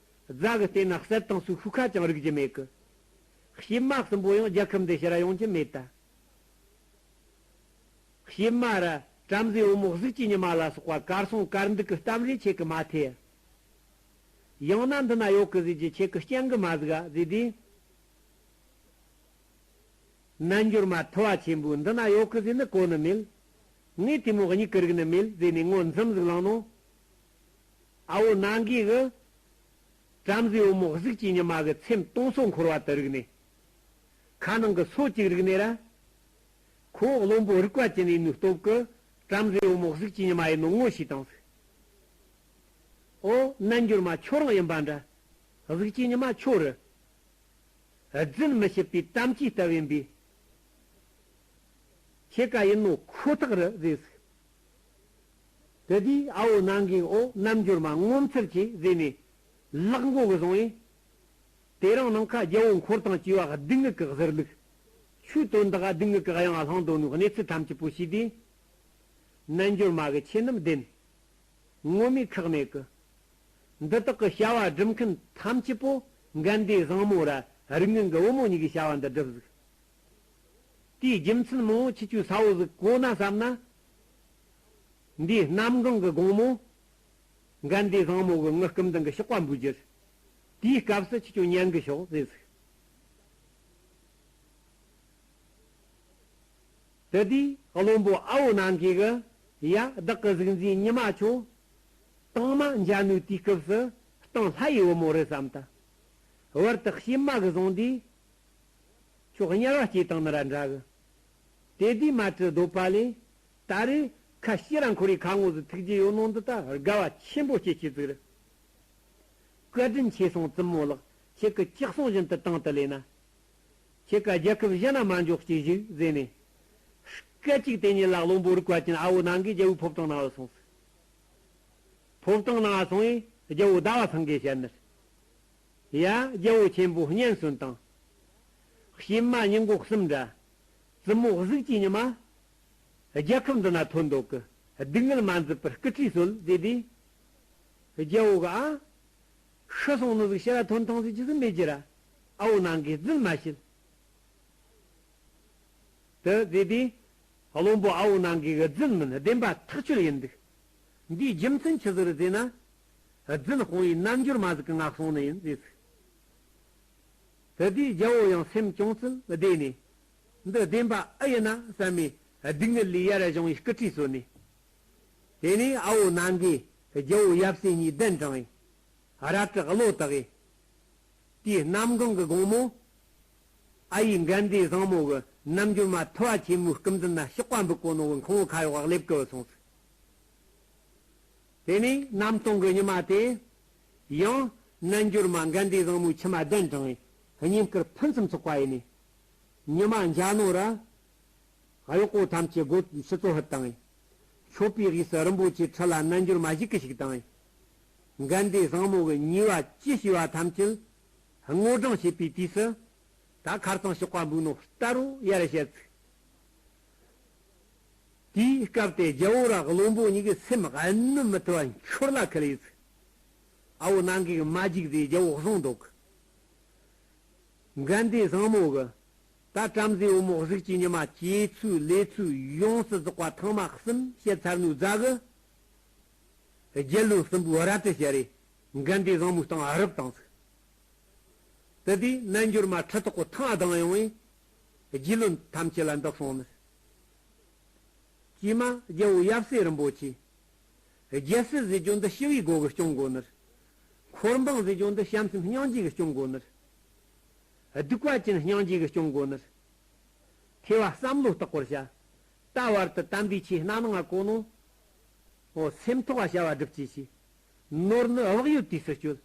རྫ་གི་སྟེང་ན་གསེར་དང་སོའི་ཤུགས་ཁ་ཅང་རིག་རྒྱུ་མེད་གི། གཤེད་མ་གསུམ་པོ་ཡང་རྒྱལ་ཁབ་འདི་ཕྱིར་ར་ཡོང་རྒྱུ་མེད་ད། གཤེད་མ་ར་བྲམ་ཟེ་བུ་མོ་གཟུགས་ཀྱི་ཉི་མ་ལ་སོགས་པ་གར་སོང་གར་འདུག་གི་གཏམ་རེ་ཁྱེད་ཀྱི་མ་ཐེ། ཡང་ན་འདི་ན་ཡོད་གི་ཟེར་རྒྱུ་ཁྱེད་ཀྱི་སྤྱན་གི་མ་ཟིག་ག་ཟེར་དུས། རྣལ་འབྱོར་མ་ཐུ་བ་ཆེན་པོས་འདི་ན་ཡོད་གི་ཟེར་ནི་གོ་ནི་མེད། ངས་དེ་མོ་གཉིད་ཀི་རིག་ནི་མེད་ཟེར་ནས་ངོ་འཛུམ་ཟིག་ལངས་ནོ། ཨ་བོ་ནང་གི་གི་བྲམ་ཟེ་བུ་མོ་གཟུགས་ཀྱི་ཉི་མ་གི་ཚེམས་སྟོང་སོ་འཁོར་བ་དུ་རིག་ནས། ཁ་ནང་གི་སོ་གཅིག་རིག་ནས་ར། ཁོ་བློན་པོ་རིག་པ་ཅན་ཡིན་ནོའི་སྟོབས་ཀྱིས་བྲམ་ཟེ་བུ་མོ་གཟུགས་ཀྱི་ཉི་མ་ཡིན་ནོ་ངོ་ཤེས་བཏང་ཟིག། ཨོ་རྣལ་འབྱོར་མ་ཁྱོད་རང་ཡིན་པ་འདྲ། གཟུགས་ཀྱི་ཉི་མ་ཁྱོད་རེད། རྫུན་མི་བཤད་པའི་དམ་ཆོས་ལྟ་བུ་ཡིན་པས། ཁྱེད་ཀ་ཡིན་ནོ་ཁོ་ཐག་རེད་ཟེར་ཟིག། དེ་དུས་ཨ་བོ་ནང་གི་ཨོ་རྣལ་འབྱོར་མ་ངོ་མཚར་ཆེ་ཟེར་ནས་ལག་མགོ་གི་བཟུང་བས། དེ་རིང་ནངས་ཁ་རྒྱལ་བོ་འཁོར་དང་བཅས་པ་སྡུག་བསྔལ་གི་གཟིར་ལུགས། ཆོས་དོན་དག་སྡུག་བསྔལ་གི་གཡང་ང་ལྷུང་འདུག་ནོ་གནས་ཚུལ་ཐམས་ཅད་པོ་ཤེས་དུས། རྣལ་འབྱོར་མ་གི་ཆོས་རྣམས་བདེན། ངོ་མས་ཁག་མེད་གི། འདི་དག་གི་བྱ་བ་སྒྲུབ་མཁན་ཐམས་ཅད་པོ་འགལ་ཟླའི་བཟང་མོ་ར་རིགས་ངན་གི་བུ་མོ་གཉིས་ཀྱི་བྱ་བ་འདི་སྒྲུབ་ཟིག། དེའི་རྒྱུ་མཚན་མང་པོ་ཁྱེད་ཆོས་གསལ་བོ་ཟིག་གོ་ན་བསམ་ན། འདིའི་གནམ་གང་གི་དགོང་མོ། འགལ་ཟླའི་བཟང་མོ་གི་ངའི་སྐུ་མདུན་གི་ཞགས་པ་འབུལ་རྒྱུ། དེའི་སྐབས་སུ་ཁྱེད་ཆོས་ཉན་གི་ཤོག་ཟེར་ཟིག། དེ་དུས་བློན་པོ་ཨ་བོ་ནང་གི་གི་ཡ་བདག་གི་གཟུགས་འཛིན་ཉི་མ་ཁྱོད་དང་མ་འཇའ་ནུ་དུས་སྐབས་སུ་སྟེང་ལྷ་ཡི་བུ་མོ་རེད་བསམ་ད། བར་དུ་གཤེད་མ་གི་བཟུང་དུས་ཁྱོད་དམྱལ་བ་སྐྱེས་བཏང་ནི་ར་འདྲ་གི། དེ་དུས་མ་བྲི་འདོད་པ་ལས་ད་རེས་ཁ་ཤས་ར་འཁོར་བའི་ཁ་ངོ་ཟིག་ཐུག་རྒྱུ་ཡོད་ནོ་འདི་ད་དགའ་བ་ཆེན་པོ་སྐྱེ་སྐྱེ་ཟིག་རེད། བཀའ་དྲིན་ཆེ་སོང་བཙུན་མོ་ལགས། ཁྱེད་ཀྱི་ལྕགས་ཟངས་བཞིན་དུ་དང་དུ་ལེན་ན། ཁྱེད་ཀ་རྒྱལ་ཁབ་གཞན་ན་མ་འཇོག་ཅིག་བཞུགས་ཟེར་ནས། སྐད་ཅིག་དེ་ཉིད་ལ་བློན་པོ་རིག་པ་ཅན་ཨ་བོ་ནང་གི་རྒྱལ་བོའི་ཕོ་བྲང་ནང་ལ་སོང་ཟིག། ཕོ་བྲང་ནང་ལ་སོང་བས་རྒྱལ་བོ་ཟླ་བ་ཚང་གིས་བཤད་ནི། ཡ་རྒྱལ་བོ་ཆེན་པོ་སྙན་གསོན་དང་། གཤེད་མ་ཉིན་གོང་གསུམ་འདྲ། བཙུན་མོ་གཟུགས་ཀྱི་ཉི་མ། རྒྱལ་ཁབ་འདི་ན་ཐོན་འདུག་གི། སྡུག་བསྔལ་མ་མཛད་པར་སྐུ་ཁྲུས་གསོལ་ཟེར་དུས། རྒྱལ་བོ་གི་ཨ། ཤི་སོང་ནི་ཟིག་ཕྱིར་ར་ཐོན་ཐང་ཟིག་ཅི་ཟིག་མེད་ཀྱི་ར། ཨ་བོ་ནང་གིས་རྫུན་མ་བཤད། དེ་ཟེར་དུས། བློན་པོ་ཨ་བོ་ནང་གི་རྫུན་མིན་བདེན་པ་ཐག་ཆོད་ཡིན་འདུག། འདིའི་རྒྱུ་མཚན་ཆི་ཟིག་རེད་ཟེར་ན། རྫུན་སྤོང་བའི་རྣལ་འབྱོར་མ་ཟིག་གིས་ང་གསུངས་ནི་ཡིན་ཟེར་ཟིག། དེ་དུས་རྒྱལ་བོ་ཡང་སེམས་ཅུང་ཟད་བདེ་ནས། འདི་བདེན་པ་ཨེ་ཡིན་ན་བསམ་མས་སྡུག་བསྔལ་ལས་ཡར་བཞེངས་པའི་སྐུ་ཁྲུས་གསོལ་ནས། དེ་ནས་ཨ་བོ་ནང་གིས་རྒྱལ་བོ་ཡབ་སྲས་གཉིས་གདན་དྲངས་ཡིན། རལ་གྲི་བློ་བཏགས་ཡིན། དེའི་གནམ་གང་གི་དགོང་མོ། ཨ་ཡེ་འགལ་ཟླའི་བཟང་མོ་གི་རྣལ་འབྱོར་མ་ཐུ་བ་ཆེན་མོའི་སྐུ་མདུན་ན་ཞགས་པ་འབུལ་གོ་ནོ་གི་ཁང་བ་ཁ་ཡོག་ག་སླེབས་གི་སོང་ཟིག། དེ་ནས་གནམ་སྟོང་གི་ཉི་མ་དེ། ཡང་རྣལ་འབྱོར་མ་འགལ་ཟླའི་བཟང་མོའི་ཁྱིམ་མ་གདན་དྲངས་ཡིན། བསྙེན་བཀུར་ཕུན་སུམ་ཚོགས་པ་ཡིན་ནས། ཉི་མ་འཇའ་ནོར་ར། གཡོག་པོ་ཐམས་ཅད་སྒོ་ཕྱི་ཚོ་ཧུད་བཏང་ཡིན། མཆོད་པའི་དབུས་སུ་རིན་པོ་ཆེའི་ཁྲི་ལ་རྣལ་འབྱོར་མ་བཞུགས་ཀྱི་བཞུགས་བཏང་ཡིན། འགལ་ཟླའི་བཟང་མོ་གི་ཉེས་པ་ཅི་བྱས་པ་ཐམས་ཅད་བསྔོ་སྦྱང་བྱེད་པའི་དུས་སུ། ད་ཁར་སང་ཞགས་པ་འབུལ་ནོ་ལྟ་རུ་ཡར་བཤད་ཚིག། དེའི་སྐབས་དེ་རྒྱལ་བོ་ར་བློན་པོ་གཉིས་ཀྱི་སེམས་གནོད་མི་ཐུབ་པ་འཁྱོར་ལ་ཁུལ་ཡིན་ཚིག། ཨ་བོ་ནང་གི་མ་འཇིགས་ཟེར་རྒྱལ་བོ་བཟུང་འདུག། འགལ་ཟླའི་བཟང་མོ་གི། ད་བྲམ་ཟེ་བུ་མོ་གཟུགས་ཀྱི་ཉི་མ་སྐྱེ་ཚུལ་ལས་ཚུལ་ཡོངས་སུ་རྫོགས་པ་ཐེངས་མ་གསུམ་བཤད་ཚར་ནོའི་རྗེས་གི། རྒྱལ་བློན་གསུམ་པོའི་རལ་གྲི་ཤར་རེ། འགལ་ཟླའི་བཟང་མོའི་སྟེང་རུབ་བཏང་ཟིག། དེ་དུས་རྣལ་འབྱོར་མ་ཁྲི་ཐོག་གི་ཐང་ལྡང་ཡོང་བས། རྗེ་བློན་ཐམས་ཅད་ལ་འདི་གསུངས་ནི། ཀྱེ་མ་རྒྱལ་བོ་ཡབ་སྲས་རིན་པོ་ཆེ། རྒྱལ་སྲིད་ཟེར་རྒྱུ་འདི་ཞི་བའི་སྒོ་གིས་སྐྱོང་དགོས་ནི། འཁོར་འབངས་ཟེར་རྒྱུ་འདི་བྱམས་སེམས་སྙིང་རྗེ་གིས་སྐྱོང་དགོས་ནི། སྡིག་པ་ཅན་སྙིང་རྗེ་གིས་སྐྱོང་དགོས་ནི། ཐོས་པ་བསམ་བློ་བརྟག་པར་བྱ། ད་བར་དུ་དམ་པའི་ཆོས་སྣ་ནང་ང་གོ་ནོ། འོ་སེམས་ཐོག་བ་བྱ་བ་སྒྲུབ་ཅེས་བྱས། ནོར་ནི་བག་ཡོད་དུས་སུ་སྤྱོད།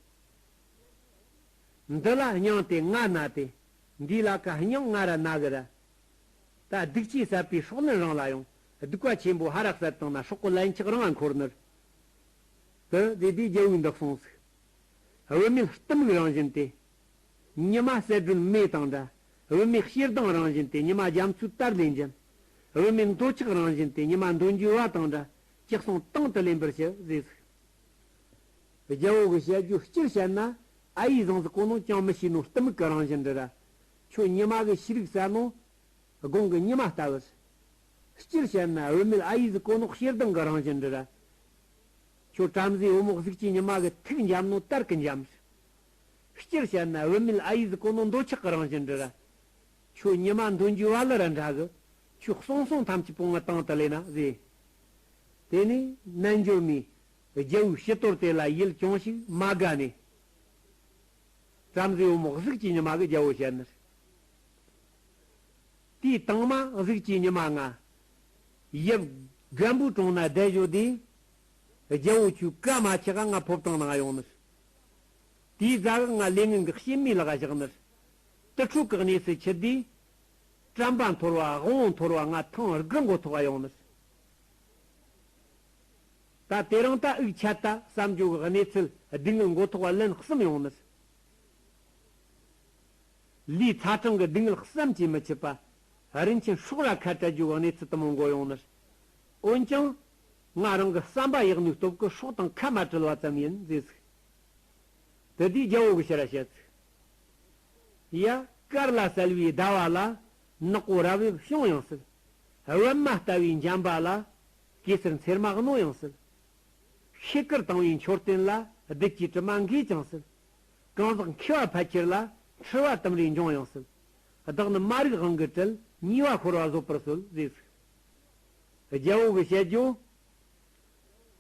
འདི་ལ་སྙིང་དེ་ང་ན་སྟེ། འདི་ལ་ཀ་སྙིང་ང་ར་ན་གི་ར། ད་སྡིག་ཅེས་བསད་པའི་སྲོག་ནི་རང་ལ་ཡོང་། སྡིག་པ་ཆེན་པོ་ཧ་ར་བསད་བཏང་ན་སྲོག་གི་ལན་ཆགས་རང་ང་འཁོར་ནི། དེ་དེ་དེའི་རྒྱལ་བོའི་འདི་གསུངས་ཟིག། བུད་མེད་གཏི་མུག་རང་བཞིན་ཏེ། ཉི་མ་གསལ་སྒྲོན་མེ་དང་འདྲ། བུད་མེད་ཞེ་སྡང་རང་བཞིན་ཏེ། ཉི་མ་རྒྱ་མཚོའི་དར་ལས་འཇམ། བུད་མེད་འདོད་ཆགས་རང་བཞིན་ཏེ། ཉི་མ་འདོད་འཇོའི་བ་དང་འདྲ། ཅི་གསུང་དང་དུ་ལེན་པར་བྱ་ཟེར་ཟིག། རྒྱལ་བོ་གི་བཤད་རྒྱུ་སྤྱིར་བཤད་ན། ཨ་ཡེ་ཟང་ཟིག་གོ་ནོ་ཅང་མི་ཤེས་ནོ་གཏི་མུག་གི་རང་བཞིན་འདྲ་ར། ཁྱོད་ཉི་མ་གི་ཤེས་རིག་ཟ་ནོ། དགུང་གི་ཉི་མ་ལྟ་བུར། སྤྱིར་བཤད་ན་བུད་མེད་ཨ་ཡེ་ཟིག་གོ་ནོ་ཞེ་སྡང་གི་རང་བཞིན་འདྲ་ར། ཁྱོད་བྲམ་ཟེ་བུ་མོ་གཟུགས་ཀྱི་ཉི་མ་གི་ཐུགས་འཇམ་ནོ་དར་གི་འཇམ། སྤྱིར་བཤད་ན་བུད་མེད་ཨ་ཡེ་ཟིག་གོ་ནོ་འདོད་ཆགས་ཀྱི་རང་བཞིན་འདྲ་ར། ཁྱོད་ཉི་མ་འདོད་འཇོའི་བ་ལ་ར་འདྲ་གི། ཁྱོད་གསུང་གསུང་ཐམས་ཅད་པོ་ང་དང་དུ་ལེན་ན་ཟེར། དེ་ནས་རྣལ་འབྱོར་མས་རྒྱལ་བོའི་ཕྱི་དོར་དེ་ལ་ཡིད་ཅུང་ཞིག་མ་དགའ་ནས། བྲམ་ཟེ་བུ་མོ་གཟུགས་ཀྱི་ཉི་མ་གི་རྒྱལ་བོ་བཤད་ནི། དེའི་དང་མ་གཟུགས་ཀྱི་ཉི་མ་ང་། ཡབ་རྒན་པོའི་དྲུང་ན་བསྡད་བཞུགས་དུས། རྒྱལ་བོ་ཁྱོད་ཀ་མ་ཆག་ག་ང་ཕོ་བྲང་ནང་ཡོང་ནི། དེའི་རྗེས་ང་ལས་ངན་གྱི་སྐྱེས་མའི་ལག་ག་བཞག་ནི། དུར་ཁྲོད་ཀྱི་གནས་སུ་ཁྱེར་དུས། དྲན་པ་འཐོར་བ་དབང་པོ་འཐོར་བ་ང་ཐེངས་དགུ་མགོ་ཐོག་ག་ཡོང་ནི། ད་དེ་རིང་ད་དབུགས་ཆད་ད་བསམ་རྒྱུ་གི་གནས་ཚུལ་སྡུག་བསྔལ་མགོ་ཐོག་ག་ལན་གསུམ་ཡོང་ནི། ལུས་ཚ་གྲང་གི་སྡུག་བསྔལ་བསམ་གྱིས་མི་ཁྱབ་པ། རིན་ཆེན་སྲོག་ར་ཁ་བྲལ་རྒྱུ་གི་གནས་ཚུལ་དུ་མོ་མགོ་ཡོང་ནི། འོན་ཀྱང་། ང་རང་གི་བསམ་པ་ཡག་ནུས་སྟོབས་ཀྱིས་སྲོག་དང་ཁ་མ་བྲལ་བ་ཙམ་ཡིན་ཟེར་ཟིག། དེ་དུས་རྒྱལ་བོ་གི་ཕྱིར་ར་བཤད་ཟིག། ཡ། དཀར་ལ་གསལ་བའི་ཟླ་བ་ལ། ནག་པོ་རབ་རིབ་བྱུང་ཡང་སྲིད། པད་མ་ལྟ་བུའི་འཇམ་པ་ལ། གེ་སར་འཚེར་མ་རྣོ་ཡང་སྲིད། ཤེལ་དཀར་དྭངས་བའི་མཆོད་རྟེན་ལ། བདུད་ཀྱི་དྲི་མ་འགོས་ཀྱང་སྲིད། གང་ཟག་མཁས་པ་ཕལ་ཆེར་ལ། འཁྲུལ་བ་དམ་རས་འབྱུང་ཡང་སྲིད། བདག་ནི་མ་རིག་དབང་གིས་བྲལ། ཉེས་པ་ཤོར་བ་བཟོད་པར་གསོལ་ཟེར་ཟིག། རྒྱལ་བོ་གི་བཤད་རྒྱུ།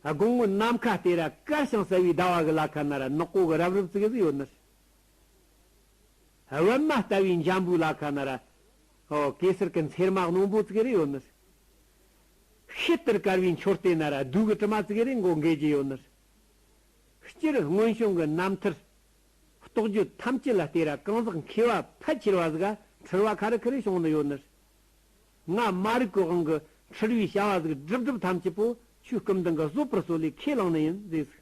དགུང་སྔོན་ནམ་མཁའ་སྟེ་ར་དཀར་ཞིང་གསལ་བའི་ཟླ་བ་གི་ལ་ཁ་ན་ར་ནག་པོ་གི་རབ་རིབ་ཙི་གེ་ཟིག་ཡོད་ནི། པད་མ་ལྟ་བུའི་འཇམ་པོའི་ལ་ཁ་ན་ར། ཨོ་གེ་སར་གྱི་འཚེར་མ་རྣོན་པོ་ཙི་གེ་རེ་ཡོད་ནི། ཤེལ་ལྟར་དཀར་བའི་མཆོད་རྟེན་ན་ར་བདུད་ཀྱི་དྲི་མ་ཙི་གེ་རེ་མགོ་འགེལ་གྱི་ཡོད་ནི། སྤྱིར་སྔོན་བྱུང་གི་རྣམ་ཐར། རྟོགས་བརྗོད་ཐམས་ཅད་ལ་ལྟོས་ར་གང་ཟག་མཁས་པ་ཕལ་ཆེར་བ་ཟིག་ག་འཁྲུལ་བ་ཁ་རི་ཁ་རི་བྱུང་ནི་ཡོད་ནི། ང་མ་རིག་གི་དབང་གིས་འཁྲུལ་བའི་བྱ་བ་ཟིག་སྒྲུབ་སྒྲུབ་ཐམས་ཅད་པོ་ཁྱོད་སྐུ་མདུན་གྱི་བཟོད་པར་གསོལ་ལས་ཁས་བླངས་ནི་ཡིན་ཟེར་ཟིག།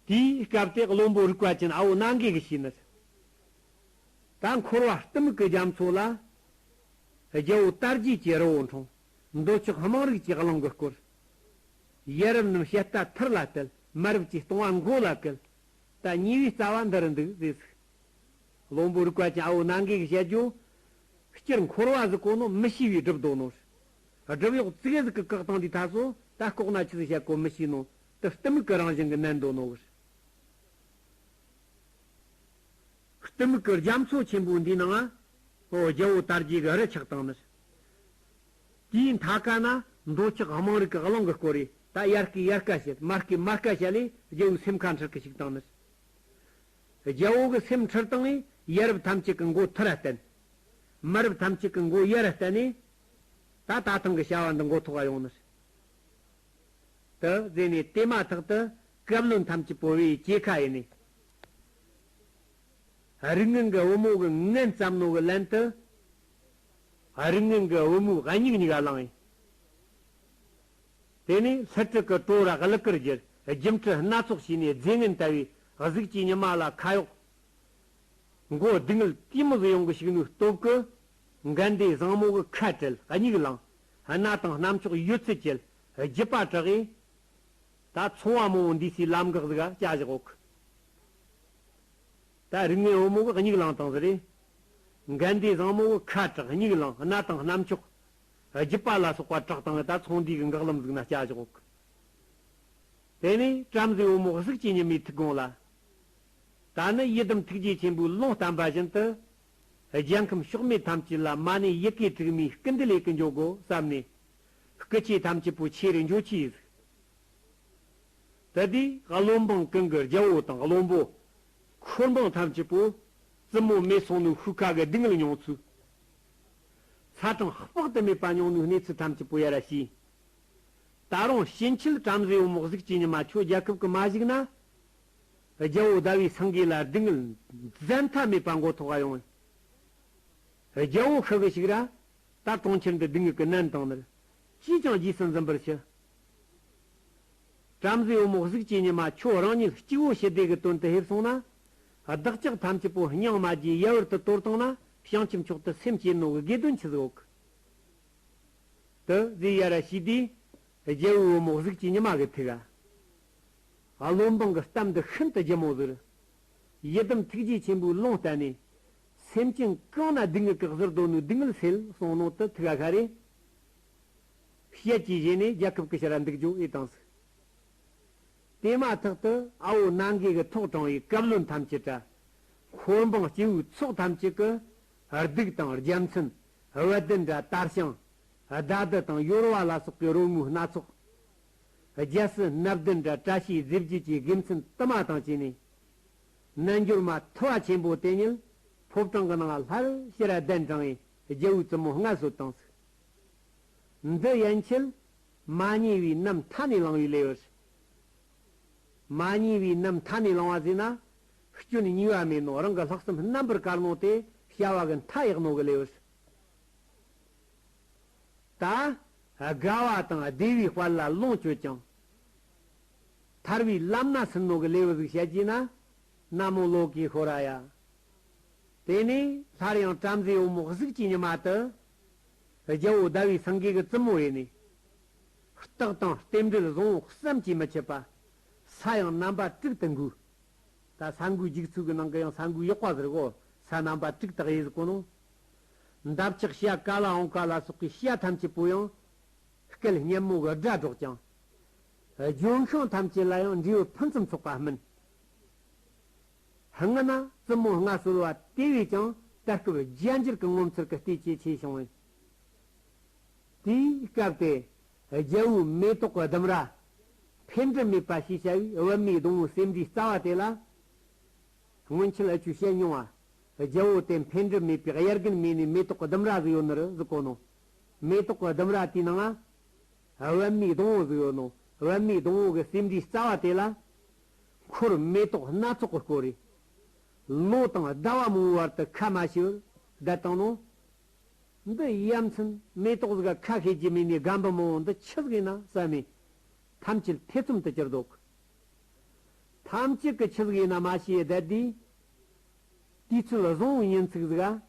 དེའི་སྐབས་དེ་བློན་པོ་རིག་པ་ཅན་ཨ་བོ་ནང་གི་གི་ཤེས་ནི། ད་འཁོར་བ་གཏི་མུག་གི་རྒྱ་མཚོ་ལ། རྒྱལ་བོ་དར་རྒྱས་ཀྱི་རི་བོ་འཁྲུངས། འདོད་ཆགས་དམངས་རིགས་ཀྱི་གླིང་གི་སྐོར། ཡ་རབས་རྣམས་ཞལ་ལྟ་ཐུར་ལ་གཏད། མ་རབས་ཀྱི་ལྟུང་བ་མགོ་ལ་བཀལ། ད་ཉེས་པའི་རྩ་བ་འདི་རུ་འདུག་ཟེར་ཟིག། བློན་པོ་རིག་པ་ཅན་ཨ་བོ་ནང་གི་གི་བཤད་རྒྱུ། སྤྱིར་འཁོར་བ་ཟིག་གོ་ནོ་མི་ཤེས་པའི་སྒྲུབ་དོ་ནོ། སྒྲུབ་གཡོག་ཙི་གེ་ཟིག་གིས་བཀག་བཏང་དུས་ད་སོ་ད་ལྐོག་ན་ཆི་ཟིག་བཤད་གོ་མི་ཤེས་ནོ། དེ་གཏི་མུག་གི་རང་བཞིན་གྱིས་མནན་དོ་ནོ། གཏི་མུག་གི་རྒྱ་མཚོ་ཆེན་པོ་འདིའི་ནང་ང་། ཨོ་རྒྱལ་བོ་དར་རྒྱས་ཀྱི་རི་ཆགས་བཏང་ནི། དེའི་མཐའ་ཁ་ན་འདོད་ཆགས་དམངས་རིགས་ཀྱི་གླིང་གི་སྐོར་རེད། ད་ཡར་སྐད་ཡར་སྐད་བཤད། མར་སྐད་མར་སྐད་བཤད་ལས་རྒྱལ་བོའི་སེམས་ཁ་འཁྲུལ་གི་བཅུག་བཏང་ནི། རྒྱལ་བོ་གི་སེམས་འཁྲུལ་བཏང་ངས་ཡ་རབས་ཐམས་ཅད་ཀྱི་མགོ་ཐུར་ར་བསྟན། མ་རབས་ཐམས་ཅད་ཀྱི་མགོ་ཡར་ར་བསྟན་ནས། ད་ད་ཐེངས་ཀྱི་བྱ་བ་འདི་མགོ་ཐོག་ག་ཡོང་ནི། དུ་ཟེར་ནས་དེ་མ་ཐག་ཏུ་བཀའ་བློན་ཐམས་ཅད་པོ་བའི་སྐྱེ་ཁ་ཡིན་ནས། རིགས་ངན་གྱི་བུ་མོ་གི་ངན་བསམ་ནོ་གི་ལན་དུ། རིགས་ངན་གྱི་བུ་མོའི་མྱིག་གཉིས་ཀ་བླངས་ཡིན། དེ་ནས་ལྷུ་ཕྲུག་གི་བྲོ་ར་གླུ་གར་བསྒྱུར། སྒྱུ་འཕྲུལ་སྣ་ཚོགས་བྱས་ནས་རྫས་ངན་ལྟ་བུའི་གཟུགས་ཀྱི་ཉི་མ་ལ་ཁ་གཡོགས། མགོ་སྡུག་བསྔལ་དེ་མོ་ཟིག་ཡོང་གི་ཞིག་ནོའི་སྟོབས་ཀྱིས། འགལ་ཟླའི་བཟང་མོ་གི་ཁ་བྲལ་མྱིག་ལངས། སྣ་དང་སྣ་མཆོག་ཡོད་ཚད་བཅད། རྒྱུད་པ་དྲག་གིས། ད་ཚོང་བ་མང་བོ་འདུས་སའི་ལམ་འགག་ཟིག་ག་བཅའ་བཞག་གོ་གི། ད་རིགས་ངན་བུ་མོ་གི་མྱིག་ལངས་བཏང་ཟིག་རེད། འགལ་ཟླའི་བཟང་མོ་གི་ཁ་དྲག་མྱིག་ལངས། སྣ་དང་སྣ་མཆོག་རྒྱུད་པ་ལ་སོགས་པ་དྲག་བཏང་ད་ཚོང་འདུས་གི་འགག་ལམ་ཟིག་ན་བཅའ་བཞག་གོ་གི། དེ་ནས་བྲམ་ཟེ་བུ་མོ་གཟུགས་ཀྱི་ཉི་མའི་ཐུགས་དགོངས་ལ། ད་ནི་ཡི་དམ་ཐུགས་རྗེ་ཆེན་པོས་ལུང་བསྟན་པ་བཞིན་དུ། རྒྱལ་ཁམས་ཕྱོགས་མེད་ཐམས་ཅད་ལ་མ་ཎི་ཡི་གེ་དྲུག་མའི་སྐུལ་འདེད་ལས་ཀྱི་འཇོག་དགོས་བསམ་ནས། སྐུ་ཆས་ཐམས་ཅད་པོ་ཆེ་རུ་འཇོག་ཆེས་ཟིག། དེ་དུས་བློན་འབངས་ཀུན་གྱིས་རྒྱལ་བོ་དང་བློན་པོ། འཁོར་འབངས་ཐམས་ཅད་པོ་བཙུན་མོ་མེད་སོང་ནོའི་ཤུལ་ཁ་གི་སྡུག་བསྔལ་མྱོང་ཚུལ། ཚ་གྲང་དཔག་ཏུ་མེད་པ་མྱོང་ནོའི་གནས་ཚུལ་ཐམས་ཅད་པོ་ཡར་ར་ཞུས། ད་རུང་ཕྱིན་ཆད་བྲམ་ཟེ་བུ་མོ་གཟུགས་ཀྱི་ཉི་མ་ཁྱོད་རྒྱལ་ཁབ་ཀྱི་མ་བཞུགས་ན། རྒྱལ་བོ་ཟླ་བའི་སེང་གེ་ལ་སྡུག་བསྔལ་བཟོད་མཐའ་མེད་པ་མགོ་ཐོག་ག་ཡོང་། རྒྱལ་བོ་ཤི་གི་ཞིག་ར། ད་གྲོང་ཁྱེར་འདི་སྡུག་བསྔལ་གྱིས་མནན་བཏང་ནི་རེད། ཅིས་ཀྱང་རྗེས་སུ་འཛིན་པར་ཞུ། བྲམ་ཟེ་བུ་མོ་གཟུགས་ཀྱི་ཉི་མ་ཁྱོད་རང་ཉིད་སྐྱེ་བོ་ཞི་བདེ་གི་དོན་དུ་ཕེབས་སོང་ན། བདག་ཅག་ཐམས་ཅད་པོ་སྙིང་མ་རྗེ་ཡལ་བར་དུ་དོར་བཏང་ན་བྱང་ཆུབ་མཆོག་ཏུ་སེམས་བསྐྱེད་ནོ་གི་དགེ་འདུན་ཆི་ཟིག་ཡོད་གི། དེ་ཟེར་ཡར་ར་ཞུས་དུས། རྒྱལ་བོའི་བུ་མོ་གཟུགས་ཀྱི་ཉི་མ་གི་ཐུགས་ཀ་བློན་འབངས་ཀྱི་གཏམ་འདི་ཤིན་ཏུ་ལྗིད་མོ་ཟིག་རེད། ཡི་དམ་ཐུགས་རྗེ་ཆེན་པོའི་ལུང་བསྟན་ནས། སེམས་ཅན་གང་ན་སྡུག་བསྔལ་གྱིས་གཟིར་སྡོད་ནོའི་སྡུག་བསྔལ་སེལ་གསུངས་ནོ་དེ་ཐུགས་ཀ་ཤར་རེ། ཞལ་གྱིས་བཞེས་ནས་རྒྱལ་ཁབ་ཀྱི་ཕྱིར་ར་འདུག་རྒྱུ་ཨེ་བཏང་ཟིག་དེ་མ་ཐག་ཏུ་ཨ་བོ་ནང་གི་གི་ཐོག་དྲངས་པའི་བཀའ་བློན་ཐམས་ཅད་ར། འཁོར་འབངས་སྐྱེ་བོའི་ཚོགས་ཐམས་ཅད་ཀྱི་གདུགས་དང་རྒྱལ་མཚན། བ་དན་ར་དར་ཞིང་། མདའ་དར་དང་ཡོལ་བ་ལ་སོགས་ཀྱི་རོལ་མོའི་སྣ་ཚོགས། རྒྱལ་སྲིད་སྣ་བདུན་ར་བཀྲ་ཤིས་རྫས་བརྒྱད་ཀྱི་དགེ་མཚན་དུ་མ་དང་བཅས་ནས། རྣལ་འབྱོར་མ་ཐུ་བ་ཆེན་པོ་དེ་ཉིད་ཕོ་བྲང་གི་ནང་ལ་ལྷར་ཞེ་ར་གདན་དྲངས་པའི་རྒྱལ་བོའི་བཙུན་མོ་མངའ་གསོལ་བཏང་ཟིག་འདི་ཡན་ཆད་མ་ཉེས་པའི་ནམ་མཐའ་ནས་བླངས་པའི་ལེའུ་རེད། མ་ཉེས་པའི་ནམ་མཐའ་ནས་བླངས་པ་ཟེར་ན། སྐྱོན་ཉེས་པ་མེད་ནོ་རང་གི་ལྷག་བསམ་རྣམ་པར་དཀར་ནོ་དེ་བྱ་བ་གི་མཐའ་ཡག་ནོ་གི་ལེའུ་རེད། ད་དགའ་བ་དང་བདེ་བའི་དཔལ་ལ་ལོངས་སྤྱོད་ཅིང་། ཐར་བའི་ལམ་སྣ་ཟིན་ནོ་གི་ལེའུ་ཟིག་བཤད་ཀྱིས་ན། ན་མོ་ལོ་ཀེ་ཤྭ་ར་ཡ། དེ་ནས་སླར་ཡང་བྲམ་ཟེ་བུ་མོ་གཟུགས་ཀྱི་ཉི་མ་དེ། རྒྱལ་བོ་ཟླ་བའི་སེང་གེ་གི་བཙུན་མོ་ཡིན་ནས། རྟགས་དང་རྟེན་འབྲེལ་བཟང་བོ་བསམ་གྱིས་མི་ཁྱབ་པ། ས་ཡང་རྣམ་པ་དྲུག་ཏུ་འགོས། ད་ས་འགུལ་འཇིག་ཚུལ་གྱི་ནང་གི་ཡང་ས་འགུལ་ཡག་པ་ཟེར་གོ། ས་རྣམ་པ་དྲུག་དག་ཡེ་ཟེར་གོ་ནོ། འདབ་ཆགས་བྱ་ཀ་ལ་འོང་ཀ་ལ་སོགས་ཀྱི་བྱ་ཐམས་ཅད་པོ་ཡང་། སྐད་སྙན་མོ་གི་སྒྲ་སྒྲོག་ཀྱང་། ལྗོན་ཤིང་ཐམས་ཅད་ལ་ཡང་འབྲས་བུ་ཕུན་སུམ་ཚོགས་པ་སྨིན། སྔ་ན་བཙུན་མོ་མངའ་གསོལ་བ་དེ་བས་ཀྱང་དར་སྐབས་རྒྱལ་འགྱུར་གྱི་ངོ་མཚར་གྱི་ལྟས་ཇེ་ཆེ་བྱུང་བས། དེའི་སྐབས་དེ་རྒྱལ་བོའི་མེ་ཏོག་གི་ལྡུམ་ར། འཕེལ་འགྲིབ་མེད་པ་ཞེས་བྱ་བའི་པད་མའི་སྡོང་བོའི་སེ་འབྲུའི་རྩ་བ་དེ་ལ། སྔོན་ཆད་ཨ་ཆུ་བཤད་མྱོང་བ། རྒྱལ་བོ་དེ་འཕེལ་འགྲིབ་མེད་པའི་དབྱར་དགུན་མེ་ནས་མེ་ཏོག་གི་ལྡུམ་ར་ཟིག་ཡོད་ནི་རེད་ཟེར་གོ་ནོ། མེ་ཏོག་གི་ལྡུམ་ར་དེའི་ནང་ང་། པད་མའི་སྡོང་བོ་ཟིག་ཡོད་ནོ། པད་མའི་སྡོང་བོ་གི་སེ་འབྲུའི་རྩ་བ་དེ་ལ། འཁོར་མེ་ཏོག་སྣ་ཚོགས་ཀྱིས་བསྐོར་རེ། ལོ་དང་ཟླ་བ་མང་བོའི་བར་དུ་ཁ་མ་ཕྱེ་བར་བསྡད་བཏང་ནོ། འདི་ཡ་མཚན་མེ་ཏོག་ཟིག་ག་ཁ་ཕྱེ་རྒྱུ་མེད་ནི་རྒན་པོ་མང་བོ་འདི་ཆི་ཟིག་ཡིན་ན་བསམ་མེ། ཐམས་ཅད་ཐེ་ཚོམ་དུ་གྱུར་འདུག་ཐམས་ཅད་ཀྱིས་ཆི་ཟིག་ཡིན་ན་མ་ཤེས་བསྡད་དུས། དུས་ཚོད་བཟང་བོའི་ཉིན་ཅིག་ཟིག་ག་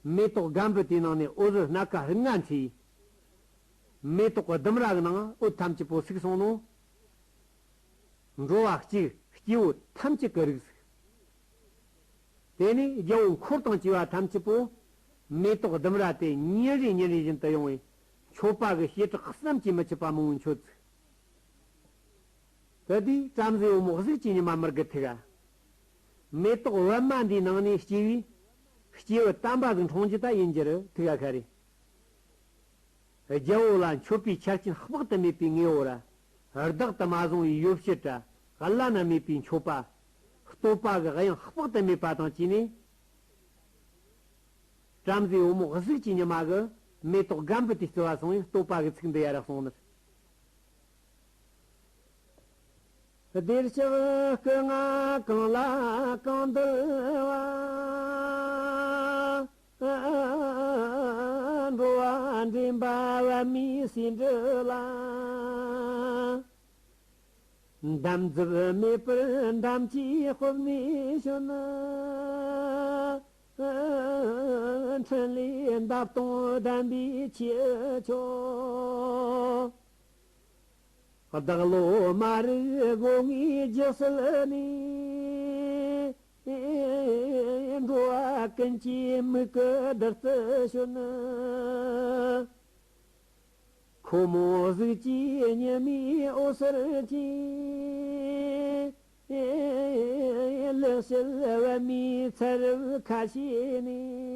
མེ་ཏོག་རྒན་པོ་དེའི་ནང་ནས་འོད་ཟེར་སྣ་ཁ་རིགས་ལྔ་འཕྲོས། མེ་ཏོག་གི་ལྡུམ་ར་གི་ནང་འོད་ཐམས་ཅད་པོ་ཟུག་སོང་ནོ། འགྲོ་བ་གཅིག་སྐྱེ་བོ་ཐམས་ཅད་ཀྱི་རིགས་ཟིག་དེ་ནས་རྒྱལ་བོ་འཁོར་དང་བཅས་པ་ཐམས་ཅད་པོ། མེ་ཏོག་ལྡུམ་ར་དེ་ཉིན་རེ་ཉིན་རེ་བཞིན་དུ་ཡོང་བས། མཆོད་པ་གི་བྱེ་བྲག་བསམ་གྱིས་མི་ཁྱབ་པ་མང་བོ་མཆོད་ཚུགས། དེ་དུས་བྲམ་ཟེ་བུ་མོ་གཟུགས་ཀྱི་ཉི་མ་མར་གི་ཐུགས་ཀ་མེ་ཏོག་པད་མ་འདིའི་ནང་ནས་སྐྱེས་པའི། སྐྱེས་བུ་དམ་པ་ཟིག་འཁྲུངས་རྒྱུ་ད་ཡིན་རྒྱུ་རེད་ཐུགས་ཀ་ཤར་རེ། རྒྱལ་བོ་ལ་མཆོད་པའི་ཆར་ཆེན་དཔག་ཏུ་མེད་པའི་དངོས་པོ་ར། བདག་ཏུ་མ་བཟུང་བའི་ཡོ་བྱད་ར། བླ་ན་མེད་པའི་མཆོད་པ། བསྟོད་པ་གི་དབྱངས་དཔག་ཏུ་མེད་པ་དང་བཅས་ནས། བྲམ་ཟེ་བུ་མོ་གཟུགས་ཀྱི་ཉི་མ་གི་མེ་ཏོག་རྒན་པོ་དེའི་རྩིབ་བ་སོང་བས་བསྟོད་པ་གི་ཚིག་འདི་ཡར་གསུངས་ནི། བདེར་གཤེགས་སྐུ་ལྔ་གང་ལ་གང་འདུལ་བ། འགྲོ་བ་འདྲེན་པ་པད་མའི་སེ་འབྲུ་ལ། འདམ་རྫབ་མེད་པར་འདམ་གྱི་དཔག་མེད་བྱོན། འཕྲིན་ལས་འདབ་སྟོང་ལྡན་པའི་ཁྱེའུ་ཁྱོད། བདག་བློ་མ་རིག་སྒོ་ངའི་རྒྱུ་སྲིད་ནས། འགྲོ་བ་ཀུན་གྱི་མིག་གི་བདུད་རྩི་བྱོན། ཁོ་མོ་གཟུགས་ཀྱི་ཉི་མའི་འོད་ཟེར་གྱིས། ལེགས་བཤད་པད་མའི་ཚལ་རབ་ཁ་ཕྱེ་ནས།